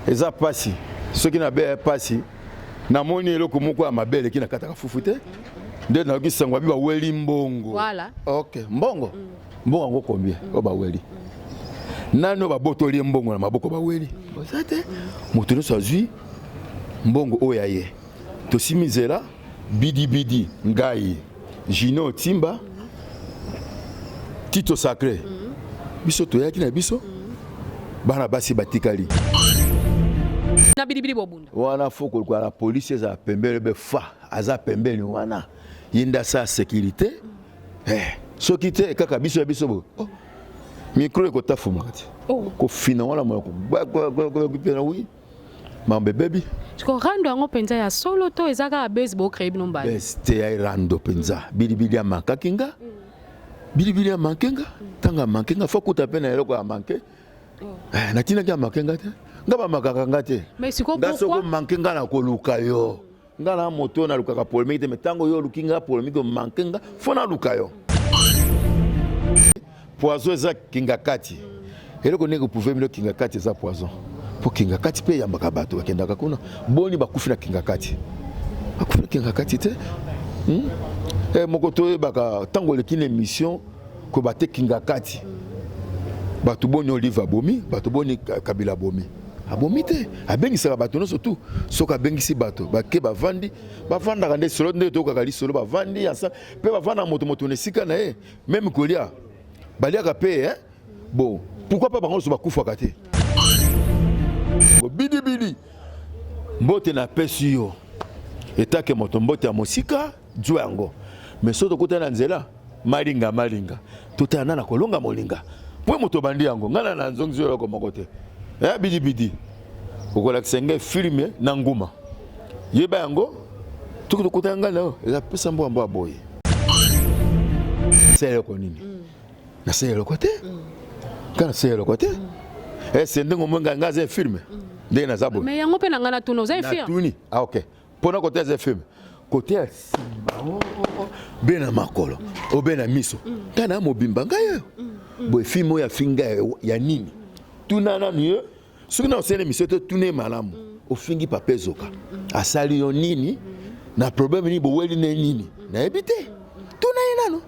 Eza pasi soki na be pasi namoni eloko moko ya mabe eleki na kati ya fufu te nde nayoki sango abi baweli mbongo. Voilà. Ok, mbongo mbongo yango combien oyo baweli? Nani oyo babotoli ye mbongo na maboko baweli? Oza te, moto nyonso azwi mbongo oyo ya ye. Tosimi nzela bidibidi, ngai Jino Timba, Tito Sacré, biso toyaki na biso bana basi batikali na bidibidi bobunda wana. Fo koluka na polisi ezala pembeni, be fa aza pembeni wana, ye nde asala sécurité. Soki te, kaka biso ya biso boye, oh, micro ekotafumaka te. Oh. Kofina wana monoko pena wi mambo ebebi. Siko rando yango mpenza ya solo to eza kaka buzz bocréer bino mbala? Buzz te, ya rando mpenza. Bilibili amankaki nga, bilibili amanke nga. Ntango amanke nga, fo kuta mpe na eloko ya manke. Eh, natinaki amanke nga te, nga bamakaka nga te. Mais siko nga soki pourquoi omanke nga na koluka yo, nga na moto nalukaka polémique te, mais ntango yo oluki nga polémique, omanke nga, fo naluka yo. Poison eza kinga kati, eloko ndenge koprouver bino kinga kati eza poison, mpo kinga kati mpe eyambaka bato bakendaka kuna. Boni bakufi na kinga kati? Bakufi na kinga kati te, Eh, moko toyebaka ntango oleki na émission koba te kinga kati bato boni Olive abomi bato, boni Kabila abomi. Abomi te, abengisaka bato nyonso tu. Soki abengisi bato, bake bavandi, bavandaka nde solo nde tokaka lisolo, bavandi ensemble mpe bavandaka moto moto na esika na ye, même kolia baliaka mpe, eh? Bon, pourquoi pas bango nyonso bakufaka te? Bidibidi, mbote napesi yo etake moto, mbote ya mosika zwa yango. Mais soki tokutani na nzela, malinga malinga, totala na kolonga molinga po moto bandi yango. Ngai na nzongisi eloko moko te. Eh, bidibidi, okolakisa ngai film na nguma, yeba yango. Soki tokutani ngai na yo, eza pesa mbwa mbwa boye. Sala eloko nini? Nasala eloko te, nga nasala eloko te. Ese ndenge omoi ngai, ngai aza infirme ndenge naza boye. Mais yango mpe na ngai natuna, oza infirme? Natuni. Ah, ok, mpona kote aza infirme kote ya nsima obe na makolo, obe na miso, ngai na mobimba ngai oyo boye. Film oyo afingi ngai ya nini? Tuna nanu ye. Soki na osali émission te, tuna ye malamu. Ofingi papa Ezoka, asali yo nini? Na problème nini? Boweli ne nini? Nayebi te, tuna ye nanu.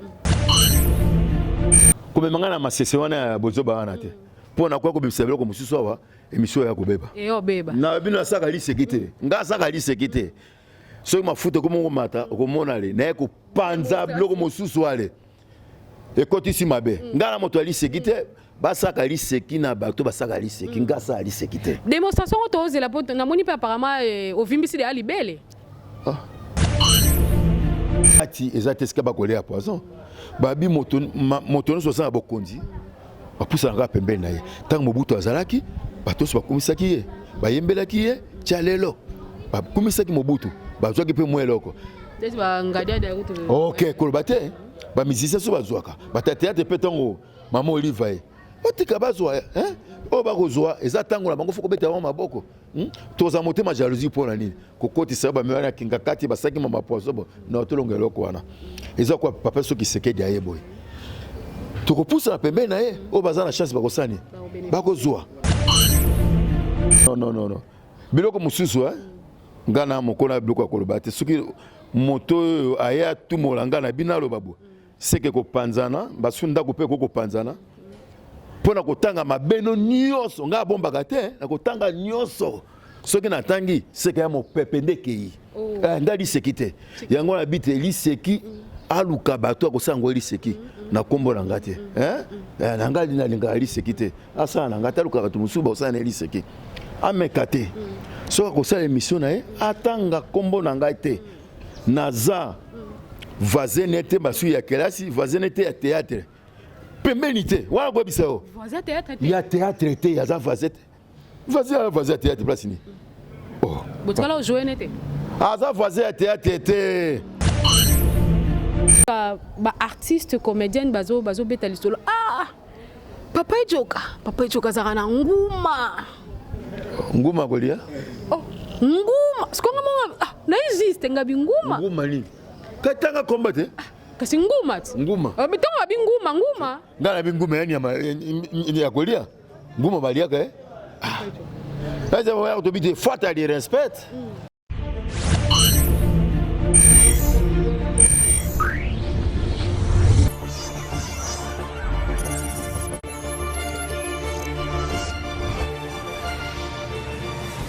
Komema ngai na masese wana ya bozoba wana te, mpo nakoya kobimisa biloko mosusu awa, émission ya kobeba. Eyobeba. Na bino asaka liseki te, nga asaka liseki te. Soki mafuta ekomi komata, okomona ale naye kopanza biloko mosusu, ale ekotisi mabe. Nga na moto ya liseki te, basaka liseki na bato basaka liseki, nga asala liseki te. Démonstration ngo tozela, mpo namoni mpe apparemment ovimbisi deya libele. Kati eza te esika bakolia poison. Babi moto moto nyonso aza na bokonzi, bapusana kaka pembeni na ye. Ntango Mobutu azalaki, bato nyonso bakumisaki ye, bayembelaki ye. Tia lelo bakumisaki Mobutu, bazwaki mpe mwa eloko. Neti bangadiadi ya kutu. Ok, koloba te, bamusicien so bazwaka, bato ya théâtre mpe. Ntango mama Olive ye batika bazwa, hein? Oyo bakozwa eza ntango na bango, fo kobeta bango maboko, Toza motema jalousie mpo na nini kokotisa yo bamema na kinga kati basalaki mama poison? Bo na tolonga eloko wana eza kwa papa. Soki Sekedi aye boye, tokopusana pembeni na ye. Oyo baza na chance bakosani, bakozwa. Non, non, non, non, biloko mosusu, eh? Nga na moko na biloko ya koloba te. Soki moto oyo aye atumola nga na bino, aloba boye, seke kopanzana basu ndako mpe ekokopanzana mpo na kotanga mabeno nyonso. Ngai abombaka te na kotanga nyonso. Soki natangi, seke ya mopepe nde ekei. Oh. Eh, ngai liseki te, yango na bi te liseki. Aluka bato akosala yango liseki na nkombo na ngai te. Eh? Eh, na ngai nalingaka liseki te. Asala na ngai te, alukaka bato mosusu bakosala na ye liseki. Ameka te, soki akosala émission na ye, atanga nkombo na ngai te. Naza voisin te, basuki ya kelasi, voisin te ya théâtre pembeni te wana koyebisa yo. Voisin théâtre te? Ya théâtre te, aza voisin te. Voisin ya voisin ya théâtre place nini? Oh. Botikala ojouer ne te? Aza voisin ya théâtre te. Baartiste comédienne bazobeta lisolo, ah, papa Ejoka, papa Ejoka azalaka na nguma. Nguma kolia? Oh, nguma sikonga monga, ah, naye juste ngabi nguma. Nguma nini? Katanga komba te. Kasi nguma ti. Nguma. Ah, bitongo babi nguma, nguma. Ngai nabi nguma ya nyama ya kolia, nguma baliaka, eh? Ah. Tobi te fata de respect.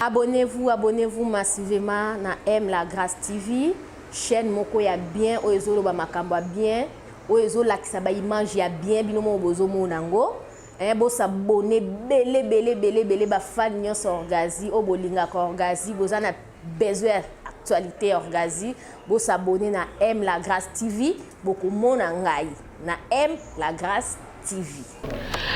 Abonnez-vous, abonnez-vous massivement na M la Grâce TV, chaîne moko ya bien oyo ezoloba makambo ya bien, oyo ezolakisa ba image ya bien bino moko bozomona yango. Eh, bo s'abonner bele bele bele bele ba fan nyonso Orgazy oyo bolingaka Orgazy, boza na besoin ya actualité ya Orgazy, bo s'abonner na M la Grâce TV, bokomona ngai na M la Grâce TV.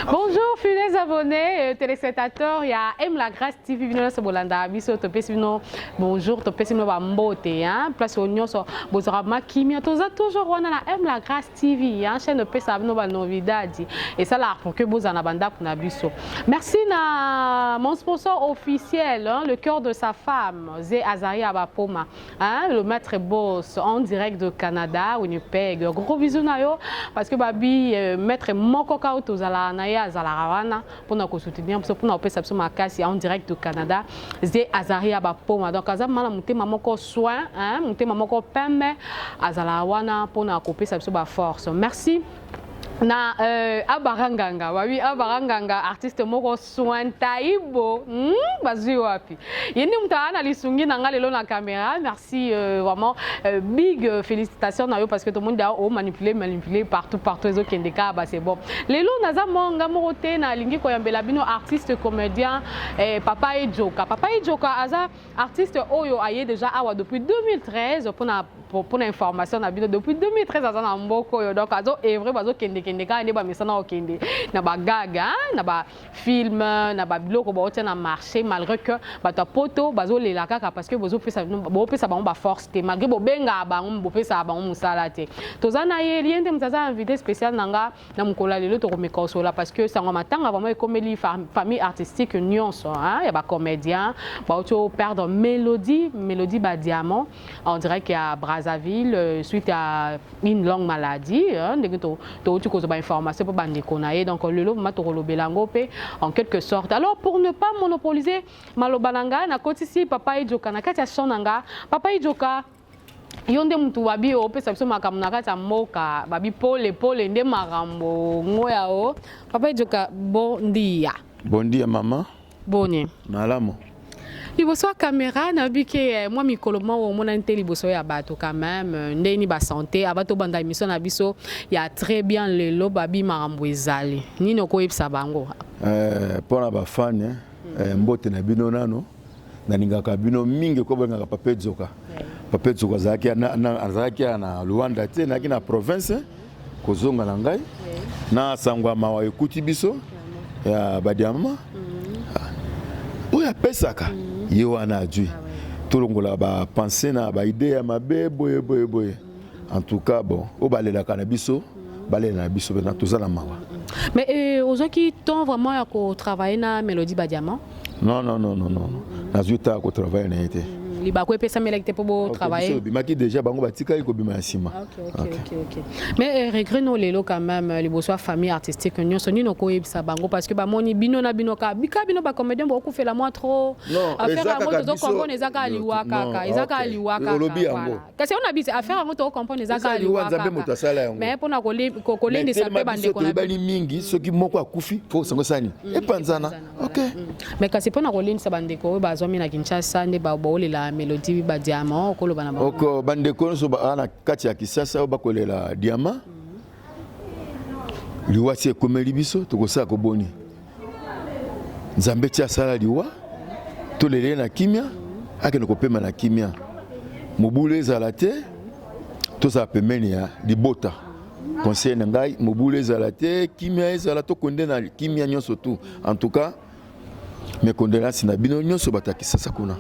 Bonjour fidèles abonnés, téléspectateurs, il y a M la Grâce TV bino nyonso bolanda biso topesi bino bonjour, topesi bino ba mbote hein, place oyo nyonso bozalaka makimia, toza toujours wana na M la Grâce TV hein, chaîne opesa bino ba novidades esalaka pour que bozala na bandako na biso. Merci na mon sponsor officiel hein, le cœur de sa femme Zé Azaria Bapoma hein, le maître boss en direct de Canada, Winnipeg. Gros bisous na yo parce que babi maître moko ka tozala na ye azalaka wana mpona kosoutenir biso, mpona kopesa biso makasi en direct de Canada, Zé Azaria Bapoma. Donc aza mala motema moko soin hein, motema moko pembe, azalaka wana mpona kopesa biso ba force. Merci na Abaranganga, babi Abaranganga artiste moko soin taibo, bazwi wapi ye nde moto aa na lisungi na nga lelo na caméra. Merci vraiment, big félicitations na yo parce que tomoni da o manipuler manipuler partout partout, ezokende kaka ba c'est bon. Lelo naza monga moko te, nalingi koyambela bino artiste comédien Papa Ejoka. Papa Ejoka aza artiste oyo aye déjà awa depuis 2013. Mpona information na bino, depuis 2013 aza na mboka oyo, donc azo œuvre, bazokendekende kaka nde bamesana kokende na bagaga, na bafilm, na babiloko baotia na marché, malgré que bato ya poto bazolela kaka parce que bopesa bango baforce te, malgré bobengaka bango, bopesaka bango mosala te. Toza na ye, ye nde moto aza invité spécial na nga na mokolo ya lelo. Tokomeka kosola parce que sango matanga vraiment ekomeli famille artistique nyonso ya bacomédien. Bauti perdre Mélodie Badiamant en direct ya Brazzaville, suite à une longue maladie, ndenge touti kozwa bainformation mpo bandeko na ye. Donc lelo vraiment tokolobela yango mpe en quelque sorte. Alors, pour ne pas monopoliser maloba na nga, nakotisi Papa Ejoka na kati ya champ na nga. Papa Ejoka, yo nde mutu babi opesa biso makambo na kati ya mboka, babi pole pole nde makambo ngo ya o. Papa Ejoka, bon dia. Bon dia, mama. Boni? Malamu. Liboso ya caméra, nayebi ke mwa mikolo moko omonani te liboso ya bato quand même, ndeni basanté. Ava tobanda émission na biso ya très bien lelo, babi makambo ezali nini, okoyebisa bango? Mpona bafane, mbote na bino. Nano nalingaka bino mingi ko bolingaka Papa Ezoka. Papa Ezoka azalaki na Luanda te, nayaki na province. Kozonga na ngai na sango ya mawa ekuti biso ya badiama oyo apesaka ye wana adui tolongola bapense na baide ya mabe boye boye boye. En tout cas, bon, oyo balelaka na biso, balela na biso mpena, toza na mawa. Mais ozwaki temps vraiment ya kotravaille na Mélodie Badiamant? Non, non, non, non, non, nazwi temps ya kotravaille na ye te. Libako epesamelaki te mpo botravaille? Obimaki déjà, bango batikali kobima ya nsima. Ok, mais regret no lelo quand même liboso ya famille artistique nyonso, nini okoyebisa bango? Parce que bamoni bino na bino kaka bika bino bacomédien bokufela mwa trop. Affaire yango tozocomprendre, eza kaka liwa kaka, eza kaka liwa kaka. Kasi oyo na biso, affaire yango tocomprendre, eza kaka liwa kaka. Mais mpona kolendisa mpe bandeko na toyebani mingi, soki moko akufi, fo sango esani epanzana, ok. Mais kasi mpona kolendisa bandeko oyo bazwami na Kinshasa nde baolela Mélodie Badiamant, okoloba na bango? Oko bandeko nyonso baa na kati ya Kisasa oyo bakolela diama, liwa ti ekomeli biso, tokosala koboni Nzambe ti asala liwa, tolele na kimia, akende kopema na kimia. Mobulu ezala te, tozala pembeni ya libota. Conseil na ngai, mobulu ezala te, kimia ezala, tokonde na kimia nyonso tu. En tout cas, mes condoléances na bino nyonso bato ya Kisasa kuna.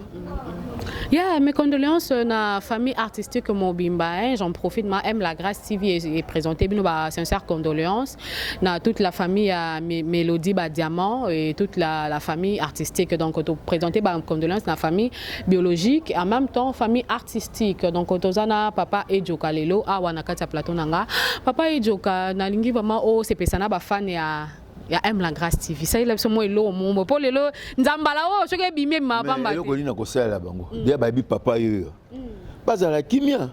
Yeah, mes condoléances na famille artistique mobimba. Hein. J'en profite, ma M La Grâce TV et présenter bino ba sincères condoléances na toute la famille à Mélodie ba Diamant et toute la famille artistique. Donc, to présenter ba condoléances na famille biologique et en même temps famille artistique. Donc, tozana Papa Ejoka lelo awa na kati ya plateau nanga. Papa Ejoka, nalingi vraiment o sepesana ba fan ya Ya M La Grâce TV, salela biso mwa eloko moko mpo lelo nzambala oyo soki ebimi, ebima pamba te. Eloko nini nakosalela bango? Deya bayebi papa oyo, bazala kimia.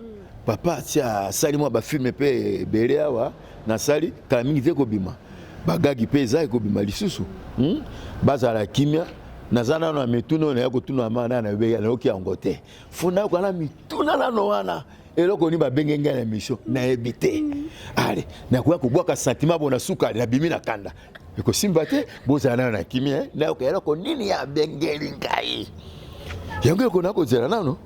Papa atia asali mwa bafilms mpe ebele awa, nasali kala mingi te kobima bagagi mpe eza ekobima lisusu. Bazala kimia. Naza nano na mituna oyo naya kotuna ma na nayoki yango te. Fo nayoka na mituna nano wana, eloko nini babenge ngai na émission, nayebi te. Ale nakoya kobwaka sentiment bo na suka nabimi na kanda, ekosimba te. Bozala nano na kimia, nayoka eloko nini abengeli ngai. Yango eloko nakozela nano,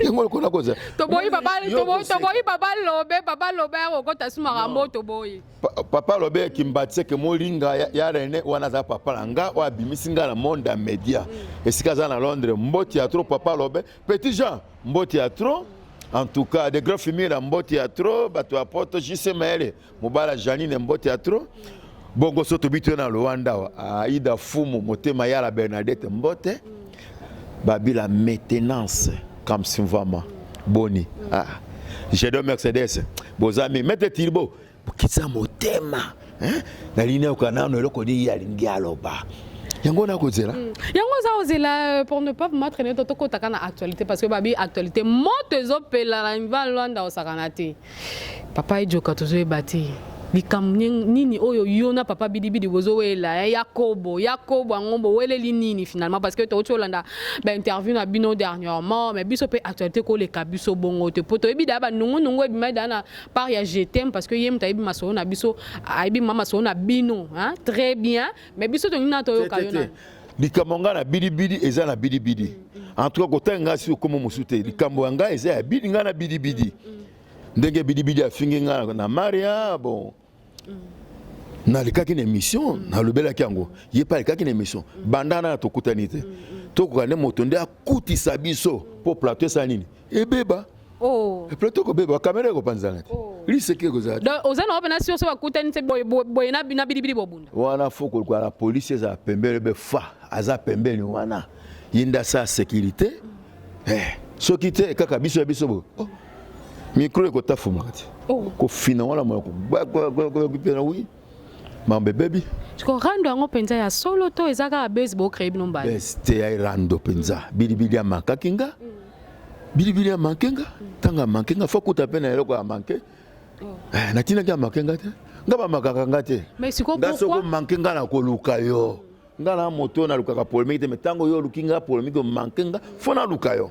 yango eloko nakozela. Toboyi papa, toboyi papa lobe, papa lobe akokota su makambo, toboyi. Papa lobe Kimbatseke Molinga ya René wana aza papa na nga oyo abimisi nga na monde ya média. Esika aza na Londres, mbote ya trop. Papa lobe, Petit Jean, mbote ya trop. En tout cas de grand famille, mbote ya trop. Bato ya poto, JC Maele mobala Janine, mbote ya trop. Bongo so tobi to na Luanda awa, Aida Fumu motema ya la Bernadette, mbote. Babila maintenance Kamsimvama, boni? Ah, Jedon Mercedes, bozami Maître Tilbo, bokitisa motema, hein? Nalingi nayoka nano eloko nini ye alingi aloba. Yango nakozela. Yango oza kozela. Pour ne pas vraiment traîner, tokotaka na actualité, parce que babi actualité moto ezopela na Ivan Lwanda, osakana te. Papa Ejoka, tozoyeba te likambo nini oyo yo na papa Bidibidi bozowela. Yakobo, Yakobo yango boweleli nini finalement? Parce que touti olanda bainterview na bino dernièrement, mais biso mpe actualité koleka biso bongo te, po toyebi daya banungunungu ebima daya na part ya GTM, parce que ye moto ayebi masolo na biso, ayebi ma masolo na bino, hein? Très bien, mais biso tolingi na toyoka yo na Likambo ngai na Bidibidi eza na Bidibidi. En tout cas kotanga ngai si okoma mosusu te. Likambo ya ngai eza ya bidi, ngai na Bidibidi. Ndenge Bidibidi afingi ngai na Maria, bon, nalekaki na émission, nalobelaki yango. Ye mpe alekaki na émission. Banda na tokutani te, tokoka nde moto nde akutisa biso mpo plateau esala nini, ebeba. Oh. Plateau kobeba, kamera ekopanzana te, liseki ekozala te. Donc oza na mpena sur so bakutani te boye boye na Bidibidi bobunda? Wana fo koluka na polisi ezala pembeni, be fa aza pembeni wana, ye nde asala sécurité. Soki te kaka biso ya biso boye, oh. Micro ekotafumaka te. Oh. Kofina wana monoko pena wi mambo ebebi. Siko rando yango mpenza ya solo to eza kaka buzz bocréer bino mbala? Buzz te, ya rando mpenza. Bilibili amakaki nga, Bilibili amanke nga. Ntango amanke nga, fo kuta mpe na eloko ya manke. Natinaki amanke nga te, nga bamakaka nga te. Mais siko Nga soki omanke nga, na koluka yo. Nga na moto oyo nalukaka polémique te, mais ntango yo oluki nga polémique, omanke nga, fo naluka yo.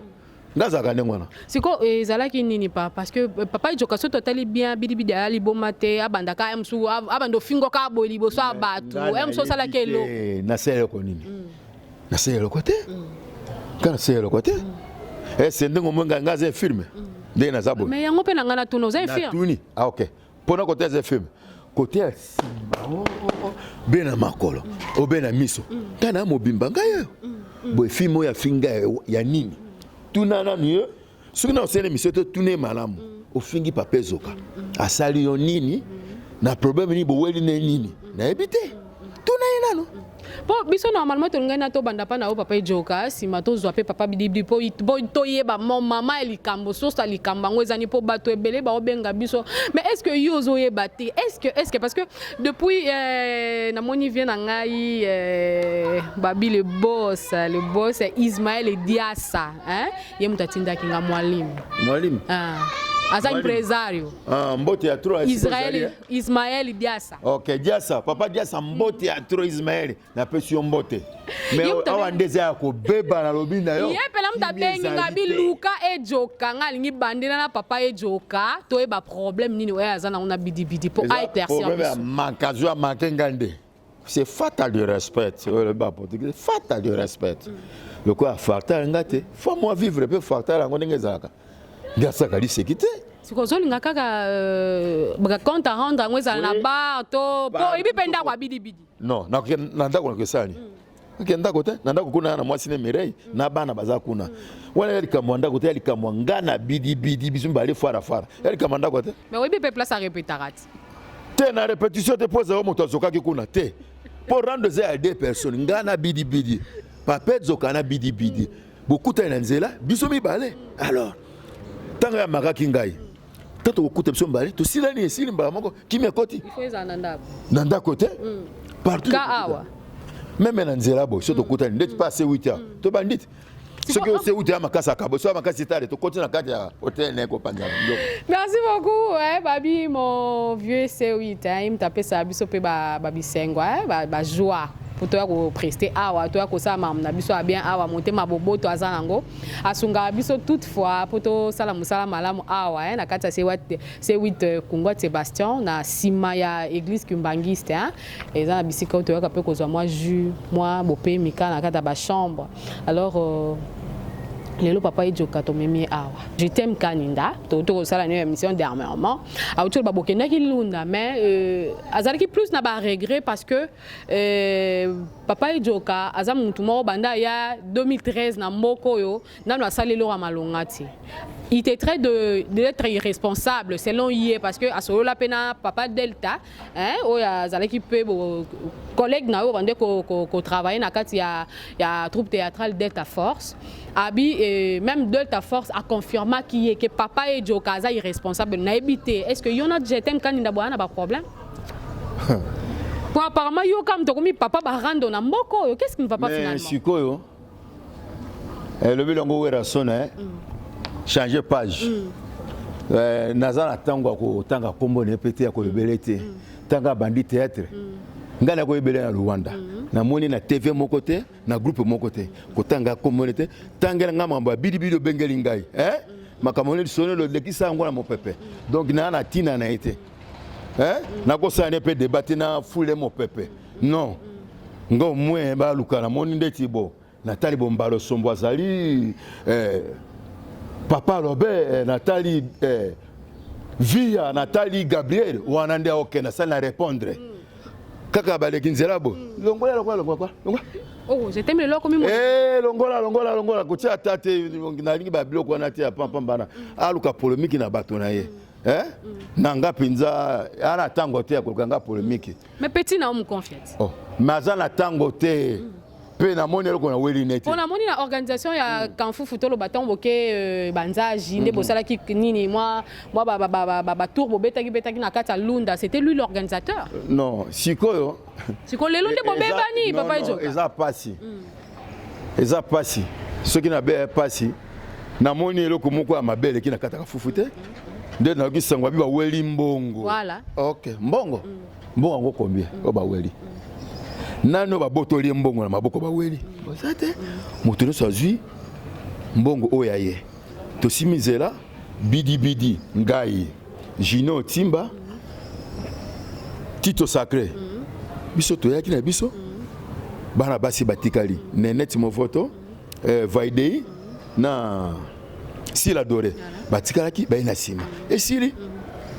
Nga azalaka ndenge wana. Siko ezalaki nini pa? Parce que papa Ejoka, so totali bien, Bidibidi aya liboma te, abandaka ya mosusu, abanda ofingwaka boye liboso ya bato ya mosusu, osalaki eloko. Nasala eloko nini? Nasala eloko te, nga nasala eloko te. Ese ndenge omoi ngai, nga aza infirme ndenge naza boye. Mais yango mpe na ngai natuna, oza infirme? Natuni. Ah ok, mpona kote aza infirme kote ya nsima obe na makolo, obe na miso, ngai na mobimba ngai oyo boye. Filme oyo afingi ngai ya nini? Tuna nanu ye. Soki na osali émission te, tuna ye malamu. Ofingi papa Ezoka, asali yo nini? Na problème nini boweli ne nini? Nayebi te, tuna ye nano. Mpo biso normalement tolingai na tobanda mpa na yo papa Ejoka, nsima tozwa mpe papa Bidibidi, mpo toyeba mo mama ya likambo, source ya likambo yango ezani, mpo bato ebele baobenga biso. Mais est ce que yo ozoyeba te? Est ce que parce que depuis namoni vie na ngai, babi le boss Ismaël Diasa, hein? Ye moto atindaki nga, mwalimu. Mwalimu. Ah. Aza impresario. Ah, mbote ya trop. Israel Ismaël Diasa. Ok, Diasa, papa Diasa, mbote ya trop. Ismaël, napesi yo mbote. Mais awa nde eza ya kobeba, nalobi na yo. Ye mpena moto abengi nga, biluka Ejoka, nga alingi bandela na papa Ejoka, toyeba problème nini oyo aza nango na Bidibidi, mpo aéclaircir. Problème ya manque, azwi amanke nga nde c'est fatal de respect. Oyo lobi baportugais, fatal de respect. Lokola fartal nga te, faut moi vivre mpe fartal yango ndenge ezalaka, nde asalaka liseki te. Sikoyo ozolinga kaka compte à rendre yango ezala na bar to mpo oyebi mpe ndako ya Bidibidi? Non, na ndako nakesala nini? Oke ndako te, na ndako kuna na mwasi ne Mireille na bana baza kuna. Wana ya likambo ya ndako te, ya likambo ya nga na Bidibidi, biso mibale fara fara, ya likambo ya ndako te. Mais oyebi mpe place arepetaka ti? Te, na répétition te, mpo ezala moto azokaki kuna te, mpo rando eza ya deux personnes, nga na Bidibidi. Papa ezoka na Bidibidi bokutani na nzela, biso mibale. Alors ntango ya makaki ngai, ntango tokokuta biso mibale, tosilani, esili mbala moko, kimi ekoti. Il faut ezala na ndako. Na ndako te. Partout. Ka awa. Même na nzela boye, so tokutani ndeti pa C8 awa, tobandi te. Soki o C8 ya makasi akabo, so ya makasi tale, tokoti na kati ya hotel na ye kopanza biloko. Merci beaucoup, hein, Babi, mon vieux C8, hein, il m'tapesa biso pe ba ba bisengo, hein, ba ba joie. Po toya ko prester awa, toya kosala makambo na biso ya bien awa, motema boboto aza nango. Asungaka biso toutefois po tosala mosala malamu awa, hein, na kati ya C8, C8 Kungwa Sebastian, na sima ya église Kimbanguiste, hein. Eza na bisika oyo toyaka pe kozwa mwa jus, mwa bopemi kaka na kati ya ba chambre. Alors lelo papa Edjoka tomemi ye awa. Je t'aime Kaninda, to kosala nayo émission dernièrement. Auti oloba bokendaki Lunda, mais azalaki plus na ba regret parce que papa Edjoka aza mutu moko banda ya 2013 na mboka oyo nanu asali eloko ya malonga te. Il te traite d'être irresponsable selon ye parce que asolola pe na papa Delta, hein, oyo azalaki pe bo collègue na oyo bande ko, ko, ko travailler na kati ya troupe théâtrale Delta Force. Abi, et même Delta Force a confirmé qui est que papa Edjoka aza irresponsable. Nayebi te. Est-ce que yona je t'aime Kaninda boana ba problème? Po apparemment yo kam tokomi papa ba rando na mboko oyo, qu'est-ce qui ne va pas Mais finalement? Sikoyo elobi longo Werrason, hein, changer page. Naza na ntango ya kotanga nkombo na ye mpe te, ya kolobele te. Ntango abandi théâtre, ngai nakoyebele na Luanda, namoni na TV moko te, na groupe moko te, kotanga nkombo na ye te. Tangela ngai makambo ya bidibidi obengeli ngai, eh? Makambo nini soni olekisa yango na mopepe. Donc naa na ntina na ye te, eh? Nakosala ne mpe débat te na fule mopepe, non. Nga au moins baluka, namoni ndeti bo natali Bombalo Sombo azali, papa Robert, natali, via natali Gabriel wana nde akokende asali na répondre kaka baleki nzela bo longola, longola, longola, longola. Oh, je t'aime lelo komi. Eh, longola, longola, longola, kotia ata te. Nalingi babiloko wana te ya pampambana, aluka polémique na bato na ye, eh? Na nga mpenza ana ntango te ya koluka nga polémique. Mais petit na omu confiance. Oh. Mais aza na ntango te mpe namoni eloko na weli neti. Mpo namoni na organisation ya Kamfufu, toloba ntango boke banzaji nde bosalaki nini, mwa batour bobetaki betaki na kati ya Lunda, c'était lui l'organisateur. Non, sikoyo Sikoyo lelo nde bobebani, papa Ejoka? Eza pasi, eza pasi. Soki nabeya pasi, namoni eloko moko ya mabe eleki na kati ya Kafufu te. Nde nayoki sango abi baweli mbongo. Voilà. Ok, mbongo, mbongo yango combien oyo baweli? Nani oyo babotoli ye mbongo na maboko? Baweli oza te. Moto nyonso azwi mbongo oyo ya ye. Tosimi nzela bidibidi, ngai, Jino Timba, Tito Sacré, biso toyaki na biso bana basi batikali Neneti Movoto, Vaidei na Sila Dore batikalaki baye na nsima. Esili,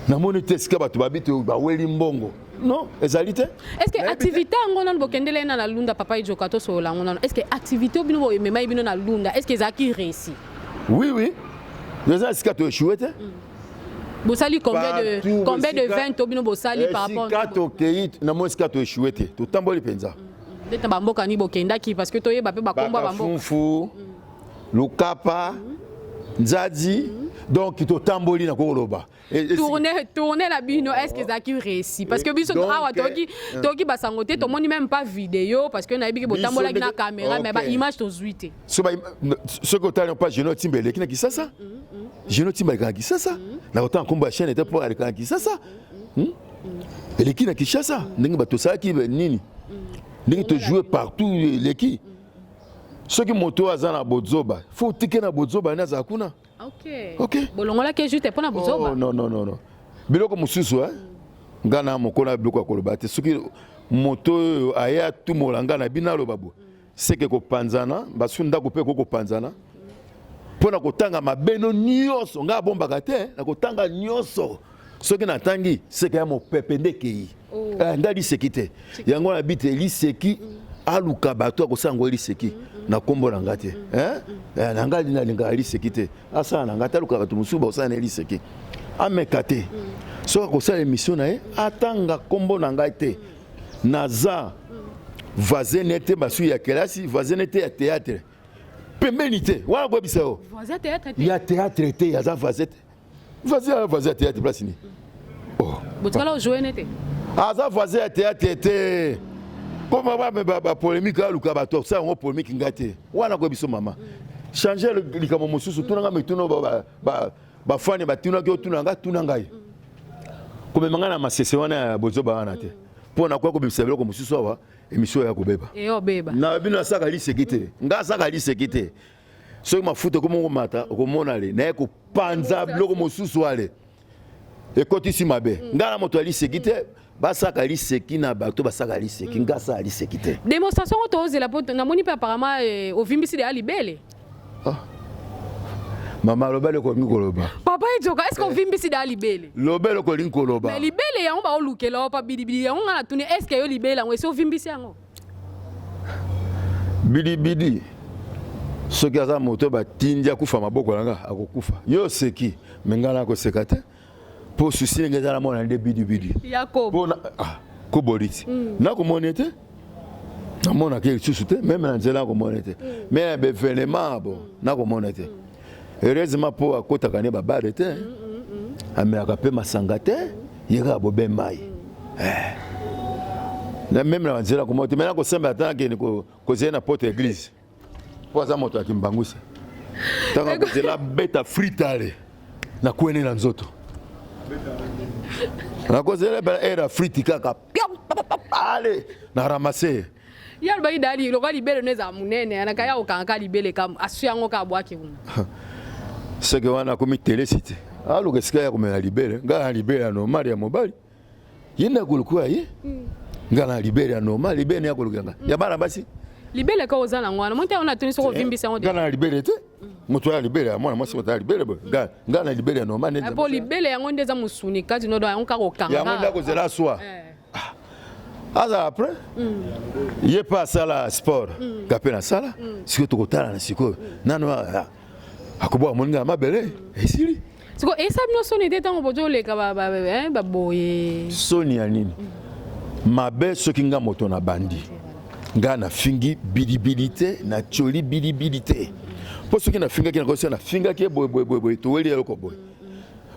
namoni te esika bato babi te baweli mbongo. Non, ezali te. Est ce que activité yango nano bokendele na Lunda, papa Ejoka, tosolola yango nano, est ce que activité oyo bino boememai bino na Lunda, est ce que ezalaki réussi? Oui, eza esika toéchoué te. Bosali combien de 20 bino bosali par rapport? Esika tokei, namoni esika toéchoué te. Totamboli mpenza. Ndete na bamboka nini bokendaki? Parce que toyeba mpe bakombo ya bamboka. Bakafunfu, Lukapa, Nzadi. Donc totamboli na kokoloba. Tourner na bino, est ce que ezalaki réussi? Parce que biso awa toyoki basango te, tomoni même pas vidéo, parce que nayebi ke botambolaki na caméra, mais baimage tozwi te. Soki otali pa Geno Timba eleki na Kisasa, Geno Timba aleka na Kisasa, na kotanga nkombo ya chaîne ete mpo aleka na Kisasa, Eleki na Kinshasa ndenge bato tosalaki nini, ndenge tojoue partout eleki. Soki moto oyo aza na bozoba, fo otike na bozoba nde azala kuna. Ok. Bolongolaki juste mpo na bozoba? Oh, non, non, non, non. Biloko mosusu, eh? Nga na mokolo na biloko ya koloba te. Soki moto oyo aye atumola nga na bino, aloba boye, seke kopanzana basu ndako mpe ekoki kopanzana mpo na kotanga mabeno nyonso. Ngai abombaka te na kotanga nyonso. Soki natangi, seke ya mopepe nde ekei. Oh. Eh, ngai liseki te. Yango na bi te liseki, aluka bato akosala yango liseki na nkombo na ngai te. Eh? Eh, na ngai nalingaka liseki te. Asala na ngai te, aluka bato mosusu bakosala na liseki. Ameka te. Soki akosala émission na ye, atanga nkombo na ngai te. Naza voisin te, basuki ya kelasi, voisin te ya théâtre, pembeni te wana koyebisa yo. Voisin théâtre te? Ya théâtre te, aza voisin te. Voisin, voisin ya théâtre place nini? Oh. Botikala ojoue ne te? Aza voisin ya théâtre te. Koma bapolémique, aluka bato asala yango polémique. Ngai te wana koyebi biso. Mama, change likambo mosusu. Tunanga mituna bafani batunaki, otuna nga, tuna ngai. Komema ngai na masese wana ya bozoba wana te, mpo nakoya kobimisa biloko mosusu awa, émission ya kobeba. Eyobeba. Na bino asaka liseki te, nga asaka liseki te. Soki mafuta ekomi komata, okomona le naye kopanza biloko mosusu ale ekotisi mabe. Ngai na moto ya liseki te. Basaka liseki na bato basaka liseki, nga asala liseki te. Démonstration ngo tozela, mpo namoni mpe apparemment ovimbisi deya libele. Ah. Mama, loba eloko olingi koloba. Papa Ejoka, est ce que ovimbisi deya libele? Loba eloko olingi koloba. Mais libele yango baolukela o pa bilibili yango, nga natuni: est ce que yo libele yango esi ovimbisi yango? Bilibili, soki aza moto batindi akufa, maboko na nga akokufa. Yo oseki, me ngai nakoseka te, mpo susi ndenge eza na mona nde bidibidi. Yakobo. Mpo ah, koboli ti nakomoni te, namonaka lisusu te, même na nzela nakomona te, mais na baévénement bo nakomona te. Heureusement, mpo akotaka ne babare te, amelaka mpe masanga te, ye kaka bobe mai. Na même na banzela komona te. Mais nakosambela ata nakende kozela na porte église, mpo aza moto ya kimbangusa. Ntango akozela abeta fritale, nakwene na nzoto, nakozela bela aire ya friti kaka ale na ramasse. Ye alobaki dali lokola libele no ezala monene, anaka ya kokanga libele ka aswi yango ka abwaki kuna. Seke wana akomi telesi te, aluka esika ya komela libele. Ngai na libele ya normal ya mobali, ye nde akoluka ye. Ngai na libele ya normal, libele ne akoluka nga ya bana basi. Libele ka oza nango wana, moi te wana atuni soki ovimbisi yango. Ngai na libele te. Moto ya libele ya mwana mwasi, moto ya libele boye. Ngai na libele ya normal nde. Mpo libele yango nde eza mosuni kati nodo yango kaka okanga. Yango nde akozela aswa. Azala après ye mpe asala sport, nga mpe nasala. Sikoyo tokotala na sikoyo nano akobwaka moninga ya mabele esili. Siko esa bino soni te ntango bozoleka baboye? Soni ya nini? Mabe soki nga moto na bandi, nga nafingi bilibili te, natioli bilibili te, mpo soki nafingaki, nakosi nafingaki ye boye boye boye boye, toweli eloko boye,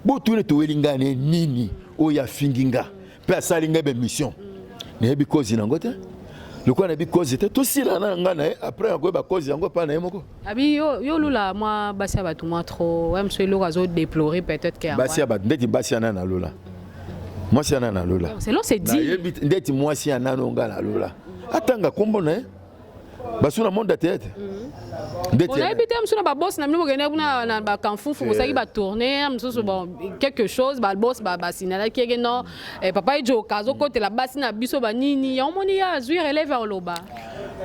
botuni toweli ngai ne nini oyo afingi nga mpe asali ngai baémission. Nayebi cause nango te. Lokola nayebi cause te, tosila na nga na ye. Après nakoyeba cause yango epai na ye moko. Abi yo lula mwa basi ya bato mwa trop wa mosu, eloko azodéplorer peut-être ke. Basi ya bato ndeti basi ya nani nalola? Mwasi ya nani nalola? Selon c'est dit. Nayebi ndeti mwasi ya nani nga nalola, atanga nkombo na ye. Basu na monde ya théâtre ndeti. Onayebi te, mosusu na baboss na bino bokende kuna na bakamfufu, bosalaki batourne mosusu, bon, quelque chose, baboss basinalaki eke non, papa Ejoka azokotela basi na biso banini yango, moni ye azwi relève ya koloba.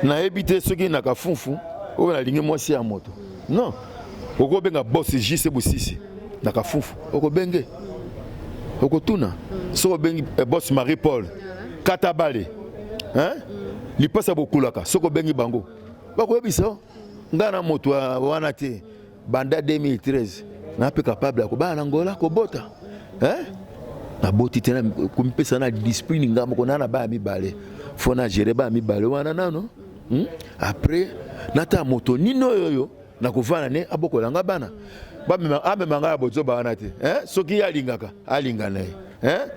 Nayebi te soki na kafunfu oyo nalingi mwasi ya moto. Non, okobenga boss jc bosisi na kafunfu, okobenge, okotuna. Soki obengi boss Marie Paul Katabale, hein? Lipasa bokulaka, soki obengi bango bakoyebisa. Ngai na moto wana te. Banda 2013 na mpe capable ya kobala na Ngola, kobota, hein? Naboti te, komipesa na discipline nga moko. Na baya mibale, fo na gérer baya mibale wana nano, Après natala moto nini oyo oyo nakovanda ne abokola nga bana. Amema ngai ya bozoba wana te, hein? Soki ye alingaka, alinga na ye, hein?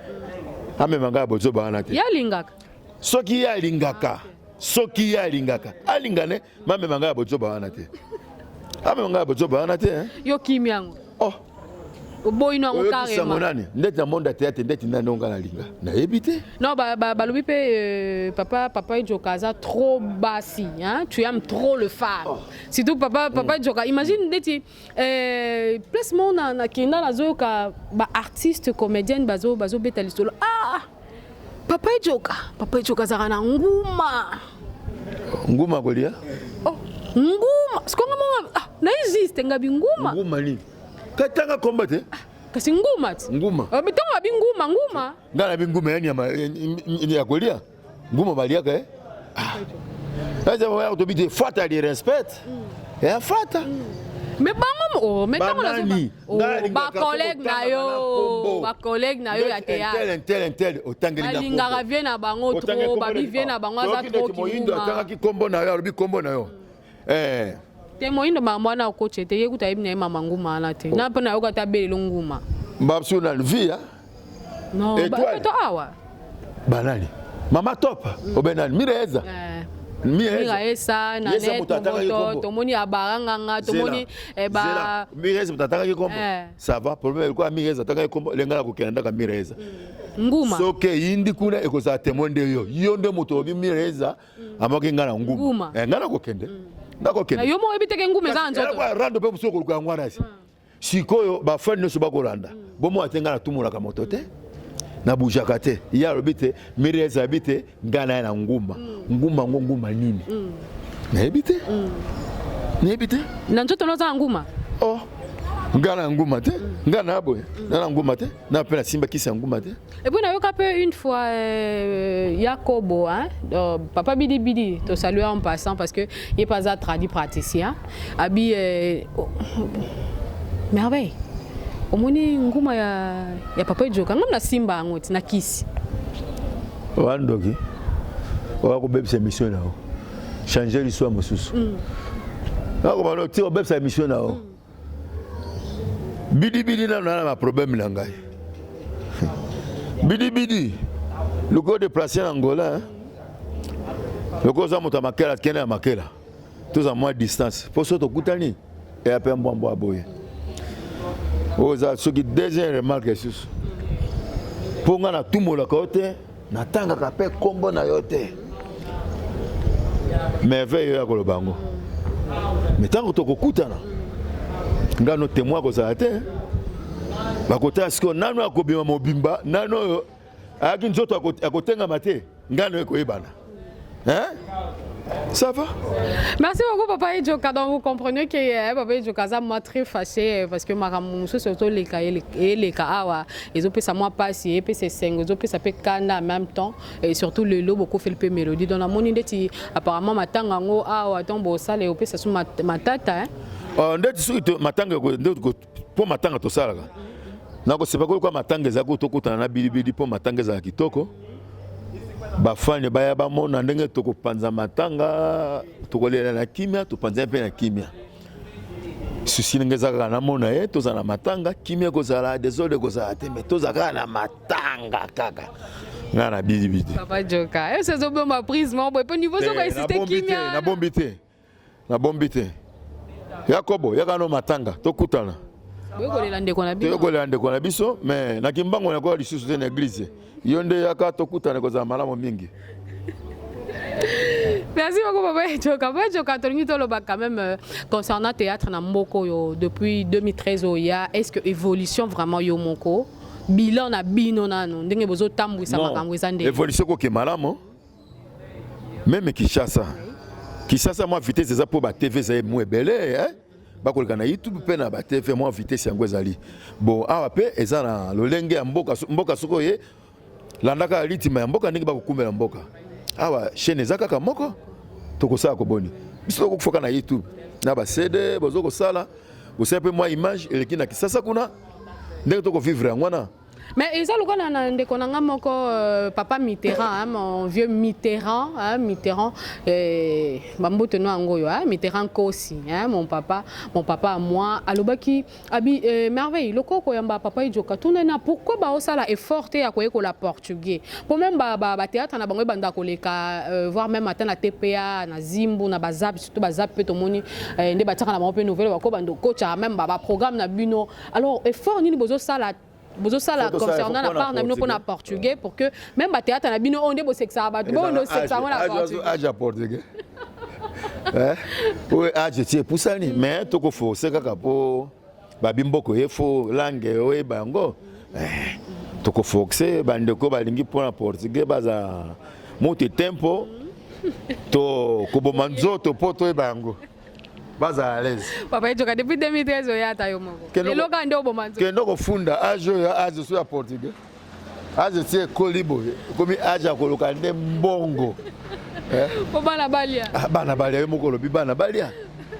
Amema ngai ya bozoba wana te. Ye alingaka. Soki ye alingaka, soki ye alingaka, alinga ne, mamema ngai ya bozoba wana te. Amema ngai ya bozoba wana te, hein? Yo kimi yango. Oh. Oboyi no yango. Oyokisango. Carrément. Nani ndeti na monde ya théâtre, ndeti nani onga nalinga, nayebi te. Non, balobi mpe papa Ejoka aza trop basi, hein? Tu aimes trop le femme. Oh. Surtout papa Ejoka, imagine ndeti place moko na nakenda, nazoyoka baartiste comédienne bazobeta lisolo: ah, papa Ejoka, papa Ejoka azalaka na nguma. Nguma kolia. Oh, nguma sikonga monga, ah, naye juste ngabi nguma. Nguma nini? Katanga komba te. Kasi nguma ti. Nguma. Oh, ntango babi nguma, nguma. Ngai nabi nguma ya nyama ya kolia, nguma baliaka e. Eza tobi te, fata di respect ya fata. Mais bango, oh, mais ntango Banani? Oh, bacollègue na yo, bacollègue na yo ya théâtre. Intel, intel, otangeli. Balingaka vie na bango trop, babi vie na bango aza trop. Moyindo kinguma. Atangaki kombo na yo, alobi kombo na yo. Te, moyindo makambo wana okotie te. Ye kuta ayebi na ye mama nguma wana te, na mpe nayoka te abelelo nguma. Babiso na vie. Non. Étoile. To awa. Banani? Mama Top, obe nani? Mireza. Miraesa, Nanette Moboto, tomoni abaranganga, tomoni ba Mireza moto atangaki kombo. Ça va, problème elikuwa Mireza atangaki kombo, lenga na kokenda ndaka Mireza. Nguma. Soki eyindi kuna ekozala témoin nde yo. Yo nde moto olobi Mireza amaki nga na nguma. Nga nakokende. Nakokende. Yo mo oyebi te ke nguma eza na nzoto. Rando mpe mosusu okoluka yango wana si. Sikoyo bafani nyonso bakolanda. Bomona te nga natumolaka moto te. Nabujaka te. Ye alobi te, Mireza alobi te, nga na ye na nguma. Nguma ngo nguma nini? Nayebi te. Nayebi te. Na nzoto noza na nguma? Oh. Nga na nguma te. Nga na boye. Na na nguma te. Na pe nasimba kisi ya nguma te. Et puis nayoka pe une fois Yakobo, hein, papa Bidi Bidi, to saluer en passant parce que il est pas un tradi praticien. Abi oh, merveille. Omoni nguma ya papa Ejoka, ngam na simba yango ti na kisi. Wandoki. Oya kobebisa émission na yo. Changer l'histoire mosusu. Nakobana ti obebisa émission na yo. Bidi bidi nano na ba problème na ngai. Bidi bidi. Luko déplacer na Angola. Hein? Loko oza moto ya makela kende ya makela. Toza mwa distance. Po so tokutani eya pe mbwa mbwa boye. Oza soki deuxième remarque lisusu. Po nga natumolaka yo te, natangaka pe kombo na yo te. Merveille oyo ya koloba yango. Mais ntango tokokutana, nga no témoin akozala te. Bakotala sikoyo nano akobima mobimba, nano oyo ayaki nzoto akotengama te, nga no ekoyebana. Hein? Ça va? Merci beaucoup Papa Ejoka. Donc vous comprenez que Papa Ejoka aza moi très fâché parce que makambo mosusu ozoleka eleka awa ezopesa mwa pasi, epesa esengo, ezopesa pe kanda en même temps et surtout lelo bokofeli pe mélodie. Donc namoni ndeti apparemment matanga yango awa ntango bosala opesa su matata, hein? Ndeti soki matanga mpo matanga tosalaka nakosepa koyoka matanga ezalaki tokutana na bilibili mpo matanga ezala kitoko, bafani baya bamona ndenge tokopanza matanga, tokolela na kimia, topanza mpe na kimia. Susi ndenge eza kaka namona ye, tozala na matanga kimia, ekozala désordre ekozala te, mais tozala kaka na matanga kaka ngai na bilibili. Papa Joka, ese ezobomba prise moko boye mpo niveau soki insiste kimia. Nabombi te, nabombi te. Yakobo yaka no matanga tokutana. Boyekolela ndeko na bino. Toyekolela ndeko na biso, mais na kimbango nakoya lisusu te na église. Yo nde yaka tokutana, ekozala malamu mingi. Merci beaucoup Papa Ejoka. Papa Ejoka, tolingi toloba quand même concernant théâtre na mboka oyo depuis 2013 oya, est-ce que évolution vraiment yo moko bilan na bino nano ndenge bozotambwisa makambo eza ndenge? Évolution koke malamu. Même Kinshasa. Kinshasa mwa vitesse eza mpo ba TV ezali mwa ebele, hein? Bakoleka na YouTube mpe na ba TV, mwa vitesse yango ezali. Bon, awa mpe eza na lolenge ya mboka, mboka soki oye landaka rythme ya mboka ndenge bakokumela mboka. Awa chaîne eza kaka moko, tokosala koboni. Biso tokokufa na YouTube na ba CD bozo kosala, bosala mpe mwa image eleki na Kisasa kuna ndenge tokovivre yango wana. Mais eza lokola na ndeko na nga moko papa Mitterrand, hein, mon vieux Mitterrand, hein, Mitterrand bambote no yango oyo, hein, Mitterrand Kosi, hein, mon papa à moi alobaki abi merveille loko koyamba Papa Ejoka tuna na pourquoi baosala effort te ya koyekola portugais po même ba théâtre na bango ebanda koleka voire même ata na TPA na Zimbu na bazap, surtout bazap mpe tomoni nde batiaka na bango mpe nouvelle bako bando kocha même ba programme na bino. Alors effort nini bozosala concernant la part na bino mpona portugais pour que même bathéâtre na bino oyo nde bosekisaka bato boyo nde osekisa yango na portugais? Age ya portugais oyo age ti epusani, mais tokoforce kaka mpo babi mboka ye fo langue oyeba yango. Tokoforce bandeko balingi mpona portugais baza moto tempo to koboma nzoto mpo toyeba yango, bazala à l'aise. Papa Ejoka, depuis 2013 oya ata yo moko lelo kaka nde oboma nzoto? Kende kofunda age oyo, age so ya portugais, age ti ekoli boye, ekomi age ya koluka nde mbongo. Mpo bana balia. Ah, bana balia, yo moko olobi bana balia.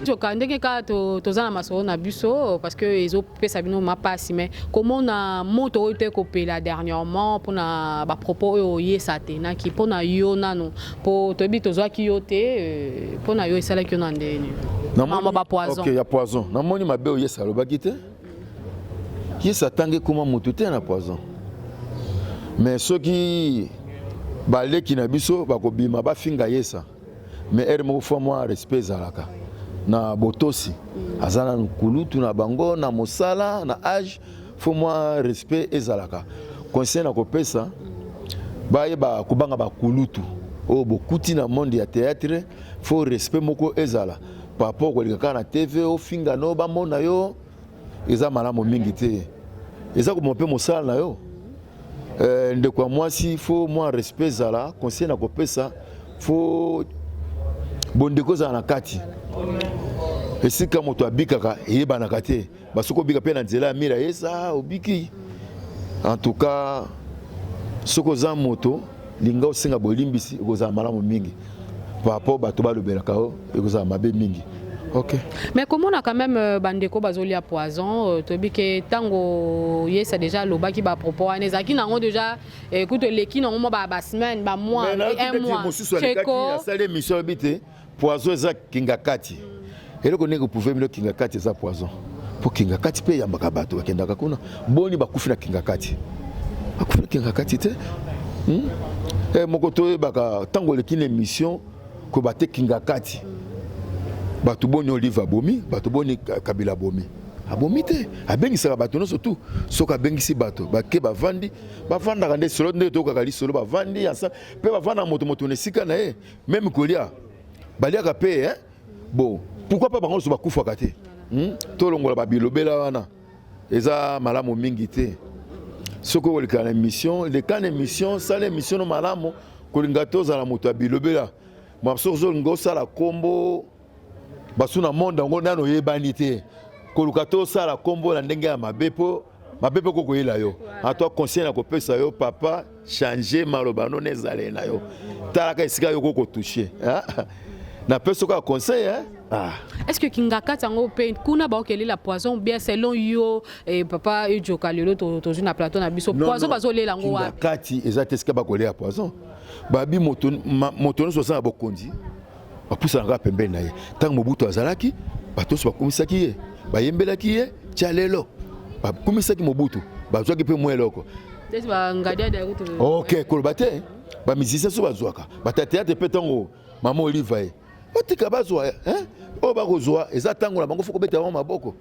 Joka, ndenge kaka toza na masolo na biso parce que ezopesa bino mapasi, mais komona moto oyo te kopela dernièrement mpona bapropos oyo oyesa tenaki mpona yo nano, mpo toyebi tozwaki yo te, mpona yo esalaki yo na ndeni mama bapoison? Ok, ya poison namoni mabe oyo Yesu alobaki te. Yesu atangi ekoma motu te na poison, mais soki Baleki na biso bakobima bafinga yesa, mais heure moko fois mwa respect ezalaka na botosi. Aza na kulutu na bango na mosala na age, faut mwa respect ezalaka. Conseil na kopesa, bayeba kobanga bakulutu oyo bokuti na monde ya théâtre. Faut respect moko ezala par rapport koleka kaka na TV, ofinga no bamona yo, eza malamu mingi te, eza koboma mpe mosala na yo. Ndeko ya mwasi, faut mwa respect ezala. Conseil na kopesa, faut bondeko ezala na kati. Esika moto abikaka eyebanaka te. Basoki obika mpe na nzela ya mira yesa obiki. En tout cas, soki oza moto, linga osenga bolimbisi, ekozala malamu mingi par rapport bato balobelaka yo, ekozala mabe mingi. Ok. Mais komona quand même bandeko bazolia poison, toyebi ke ntango yesa déjà alobaki bapropos wana, ezalaki nango déjà écoute, eleki nango mwa basemaine, bamois, un mois. Mosusu alekaki, asali émission, alobi te poison eza kinga kati. Eloko ndenge koprouver bino kinga kati eza poison, mpo kinga kati mpe eyambaka bato bakendaka kuna. Boni bakufi na kinga kati? Bakufi na kinga kati te, Moko toyebaka ntango oleki na émission koba te kinga kati. Bato boni Olive abomi? Bato boni Kabila abomi? Abomi te. Abengisaka bato nyonso tu. Soki abengisi bato, bake, bavandi, bavandaka nde solo ndenge toyokaka lisolo, bavandi ensemble mpe bavandaka moto moto na esika na ye, même kolia baliaka mpe, hein? Bon, pourquoi pas bango nyonso bakufaka te, Tolongola babilobela wana, eza malamu mingi te. Soki okoleka na émission, leka na émission, sala émission no malamu. Kolinga te ozala moto ya bilobela. Soki ozolinga osala kombo basu na monde yango, nano oyebani te, koluka te osala kombo na ndenge ya mabe, mpo mabe mpe kokoyela yo. Atoi conseil na kopesa yo, papa, change maloba no na ezaleli na yo. Talaka esika yo kokotoucher. Napesi kaka conseil, ah. Est ce que kinga kati yango mpe kuna baokelela poison, bien selon yo, papa Ejoka, lelo tozwi na plateau na biso, poison bazolela yango wapi? Kati eza te esika bakolela poison. Babi moto nyonso aza na bokonzi, bapusanaka pembeni na ye. Ntango Mobutu azalaki, bato nyonso bakumisaki ye, bayembelaki ye. Tia lelo bakumisaki Mobutu, bazwaki mpe mwa eloko. Ok, koloba te bamusicien so bazwaka, bato ya théâtre mpe ntango mama Olive ye batika bazwa, oyo bakozwa, eza ntango na bango, faut kobeta bango maboko.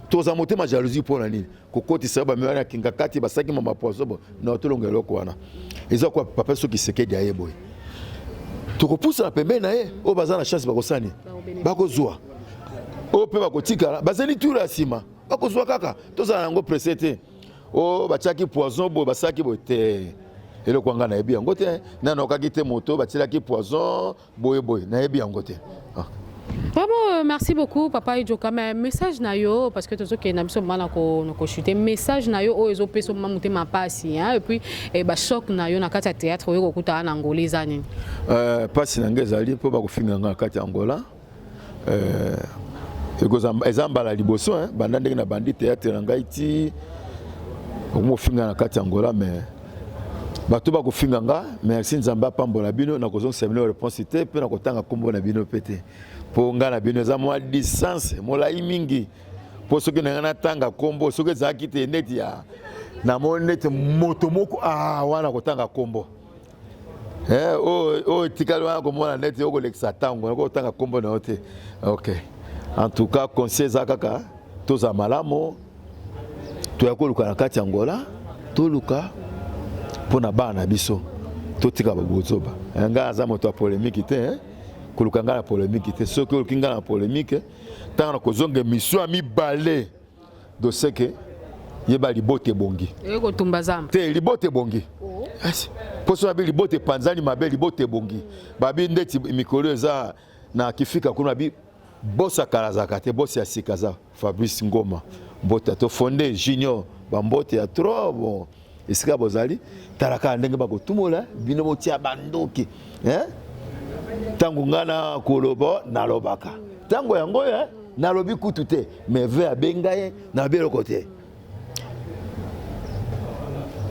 Toza motema jalousie mpo na nini kokotisa yo bamema na kinga kati basalaki mama poison? Bo na tolonga eloko wana eza kwa papa. Soki Sekedi aye boye, tokopusana pembeni na ye. Oyo baza na chance bakosani, bakozwa. Oyo mpe bakotikala, bazali tour ya nsima, bakozwa kaka. Tozala yango pressé te. Oyo batiaki poison boye, basalaki boye te, eloko wanga nayebi yango te. Nanokaki te moto batielaki poison boye boye, nayebi yango te, ah. Vraiment, merci beaucoup, Papa Ejoka. Mais message na yo, parce que tozokende na biso na kochute, message na yo oyo ezopesa mama motema pasi, hein, et puis eh, ba choc na yo na kati ya théâtre oyo kokutana na Angola eza nini? Pasi na ngai ezali mpo bakofinga ngai na kati ya Angola. Eza mbala liboso, hein, banda ndenge na bandi théâtre na ngai ti okomofinga na kati ya Angola. Mais bato bakofinga nga, merci, Nzambe apambola bino. Nakozongisa bino réponse te, mpe nakotanga nkombo na bino mpe te, mpo ngai na bino eza mwa distance molai mingi. Mpo soki na ngai natanga nkombo, soki ezalaki te neti ya namoni neti moto moko wana kotanga nkombo, oyo etikali wana komona neti okolekisa ntango nakotanga nkombo na yo te. Ok, en tout cas, conseil eza kaka tozala malamu. Toya koluka na kati ya Angola, toluka mpo na bana na biso, totika babozoba. Ngai aza moto ya polémique te. Koluka ngai na polémique te. Soki oluki ngai na polémique, ntango na kozonga émission ya mibale, doseke yeba libota ebongi. Ekotumba zamba. Te, libota ebongi mpo so babi libota epanzani mabe. Libota ebongi, babi ndeti mikolo eza na kifika kuna, babi bosi akala azalaka te, bosi ya sika aza Fabrice Ngoma. Mbota tofonde junior, bambote ya trop bon. Esika bozali, talaka ndenge bakotumola bino, botia bandoki. Ntango ngai na koloba, nalobaka ntango yango oyo nalobi kutu te, mais ve abenga ye, nalobi eloko te.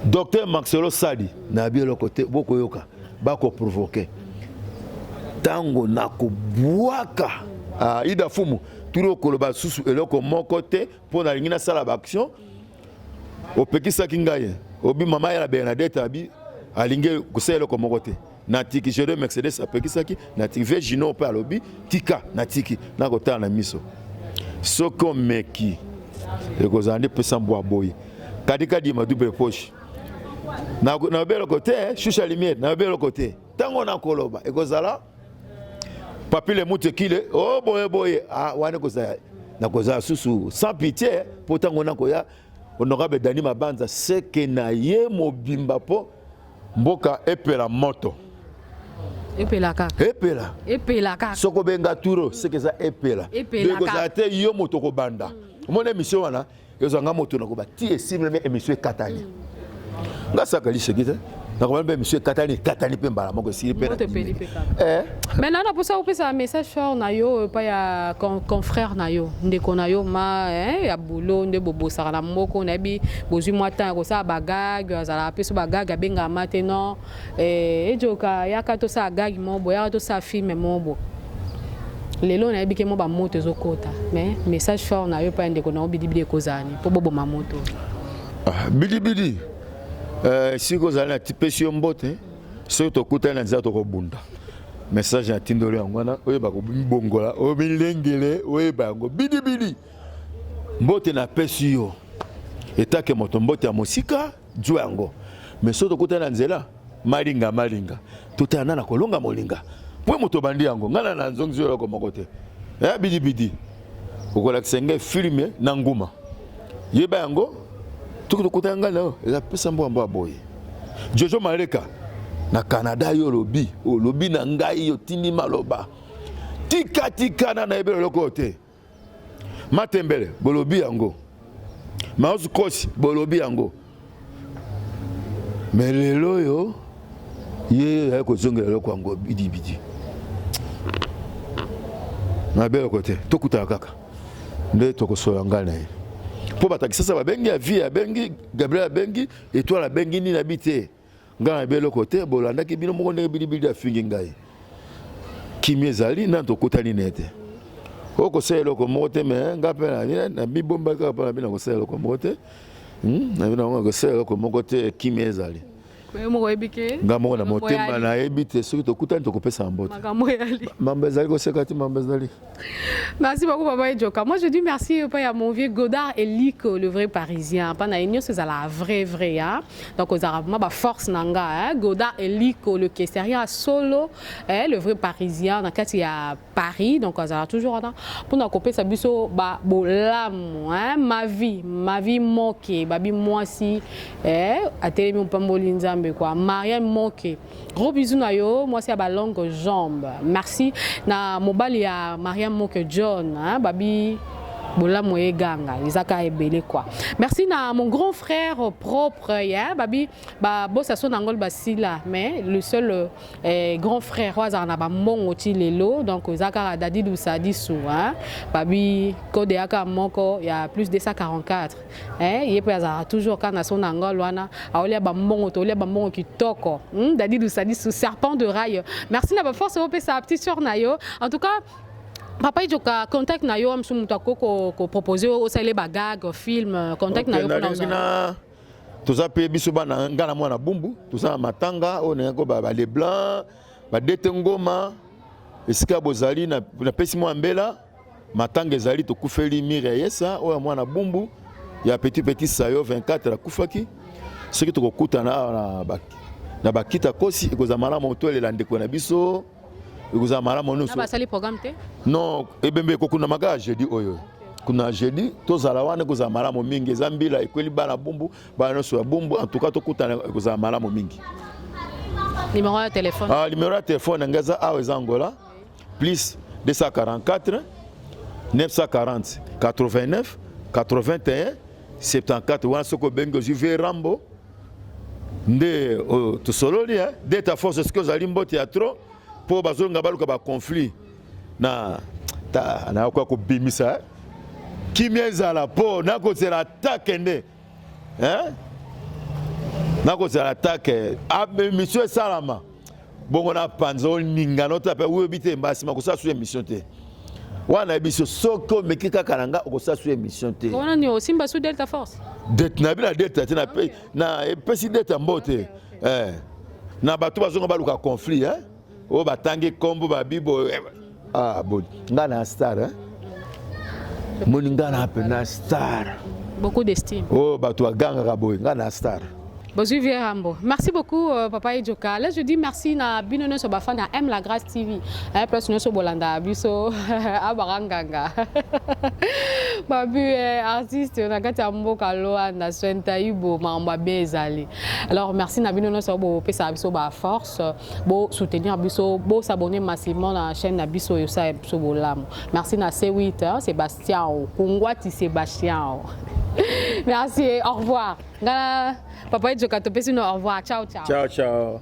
Docteur Marcelo Sali, nayebi eloko te. Bokoyoka bakoprovoquer ntango nakobwaka. Ida Fumu tuli okoloba susu eloko moko te, mpo nalingi nasala baaction. Opekisaki ngai, obi mama ya na Bernadette abi. Alingi kosala eloko moko te. Natiki Jede Mercedes apekisaki, natiki Vieux Junior mpe alobi tika, natiki nakotala na miso. Soki omeki ekozala nde pesa mbwa boye. Kadikadi ma double poche. Nalobi eloko te, shusha lumière, nalobi eloko te. Ntango nakoloba ekozala papi le mutu ekile o oh, boye boye ah, wana ekozala nakozala susu sans pitié mpo ntango nakoya honorable Dani Mabanza seke na ye mobimba mpo mboka epela moto epela kaka epela epela kaka soki obenga turo seke eza epela ekozala te yo moto okobanda omona émission wana ezwa nga moto nakoba ti esimbi mpe émission ekatani nga saka liseki te nakobana mpe émission ekatani ekatani mpe mbala moko esili mpe eh. maintenant na mposa opesa message fort na yo epai ya confrère na yo ndeko na yo ma eh, ya boulot nde bobosaka na moko nayebi bozwi mwa temps ya kosala bagage azalaka mpe so bagage abengaka ma te non eh, ejoka yaka tosala gage moko boye yaka tosala filme moko boye lelo nayebi ke mwa bamoto ezokota mais message fort na yo epai ya ndeko na yo bidibidi ekozala ni mpo boboma moto ah, bidibidi eh, sikoyo ozali na pesi yo mbote soki tokutani na nzela tokobunda message na tindoli yango wana oyeba kobongola omilengele oyeba yango bidibidi mbote napesi yo etake moto mbote ya mosika zwa yango mais soki tokutani na nzela malinga malinga totala nana kolonga molinga mpo moto obandi yango ngai na nzongisi eloko moko te eh, bidibidi okolakisa ngai filme na nguma yeba yango toki tokutana ngai na yo eza pesa mbwa mbwa boye jojo maleka na canada yo olobi olobi na ngai otindi maloba tika tika na nayebela eloko oyo te matembele bolobi yango maosu kosi bolobi yango me lelo oyo ye aye kozongela eloko yango bidibidi mabe eloko te tokutana kaka nde tokosola ngai na ye mpo bato ya kisasa babengi ya vie abengi gabriel abengi etoile abengi nini abi te ngai nayebi eloko te bolandaki bino moko ndenge bilibili afingi ngai kimia ezali nani tokutani na ye te okosala eloko moko te me ngai mpe namibombaki kaka mpo na bino nakosala eloko moko te hmm? na bino nakosala eloko moko te kimia ezali nga moko na motema nayebi te soki tokutani tokopesa mbote mambo ezali koseka te mambo ezali Merci beaucoup, Papa Edjoka. Moi, je dis merci à mon vieux Godard Eliko, le vrai Parisien. Pas na c'est la vraie, vraie. Hein? Donc, on a vraiment force nanga. Hein? Godard Eliko, le Kessaria solo, hein? le vrai Parisien. Dans il y a Paris, donc on a toujours là. Pour nous couper, ça biso ba bolamu, hein? Ma vie, ma vie moke, babi moi si, eh, atelemi pamboli nzambe quoi. Marianne moke. Gros bisous na yo, moi c'est ba longue jambe. Merci na mobali ya Mariam Moke John, hein, babi bolamu eganga ezaka ebele quoi. Merci na mon grand frère propre, yeah, babi ba bossa son angol basila, mais le seul eh, grand frère oyo na ba mbongo ti lelo, donc ezaka Dadi Lusadisu, hein, babi code yaka moko ya plus 244. Eh, ye mpe azalaka toujours kaka na son angol wana aolia bambongo tolia bambongo kitoko hmm, dadi lusadisu serpent de rail merci na baforce opesa petite sœur na yo en tout cas papa ijoka contact na yo mosu moto akoki kopropose osalele bagag film contact na yo mpona toza mpe biso bana ngai na mwana bumbu toza na matanga oyo nayako baleblanc badete ngoma esika bozali napesi mwa mbela matanga ezali tokufeli mire yesa oyo ya mwana bumbu ya petit petit sayo 24 akufaki soki tokokutana awa na bakita kosi ekozala malamu tolela ndeko na biso ekozala malamu nyonso basali programme te non ebembe ekokundama kaka jeudi oyo kuna jeudi tozala wana ekozala malamu mingi eza mbila ekweli bana bumbu bana nyonso ya bumbu en tout cas tokutana ekozala malamu mingi numéro ya telefone ah, numéro ya telefone na ngai eza awa eza angola plus 244 940 89 81 74 wana soki obengi ozwi vie rambo nde oyo tosololi eh? deta force soki ozali mbote ya trop mpo bazonga baluka baconflit na nakoka kobimisa eh? kimia ezala mpo nakozela ata kende eh? nakozela ata ke emission esalama bongo na panza oningana ota mpe oyebi te mbala nsima kosala su émission te wana nayebi so soki omeki kaka na nga okosala su émission te wana nini osimba su delta force nayebi na delta te na epesi delta mbote eh. Na bato bazonga baluka conflit, hein? Oyo batangi kombo babibo, eh, ah bon, nga na star, hein? Moni nga na mpenza star. Beaucoup d'estime. Oyo bato bagangaka boye, nga na star. Bozwi vieux Rambo. Merci beaucoup, Papa Edjoka. Là, je dis merci na bino nyonso bafan ya M La Grâce TV. Eh, place nyonso bolanda biso abaranganga. Babu eh, artiste na kati ya mboka Luanda, Swenta Ibo, makambo bien ezali. Alors merci na bino nyonso bo pesa biso ba force, bo soutenir biso, bo s'abonner massivement na chaîne na biso yo sa biso bolamu. Merci na C8, hein, Sébastien, Kungwati Sébastien. Merci et au revoir. Ngala Papa Edjoka topesi no au revoir. Ciao ciao. Ciao ciao.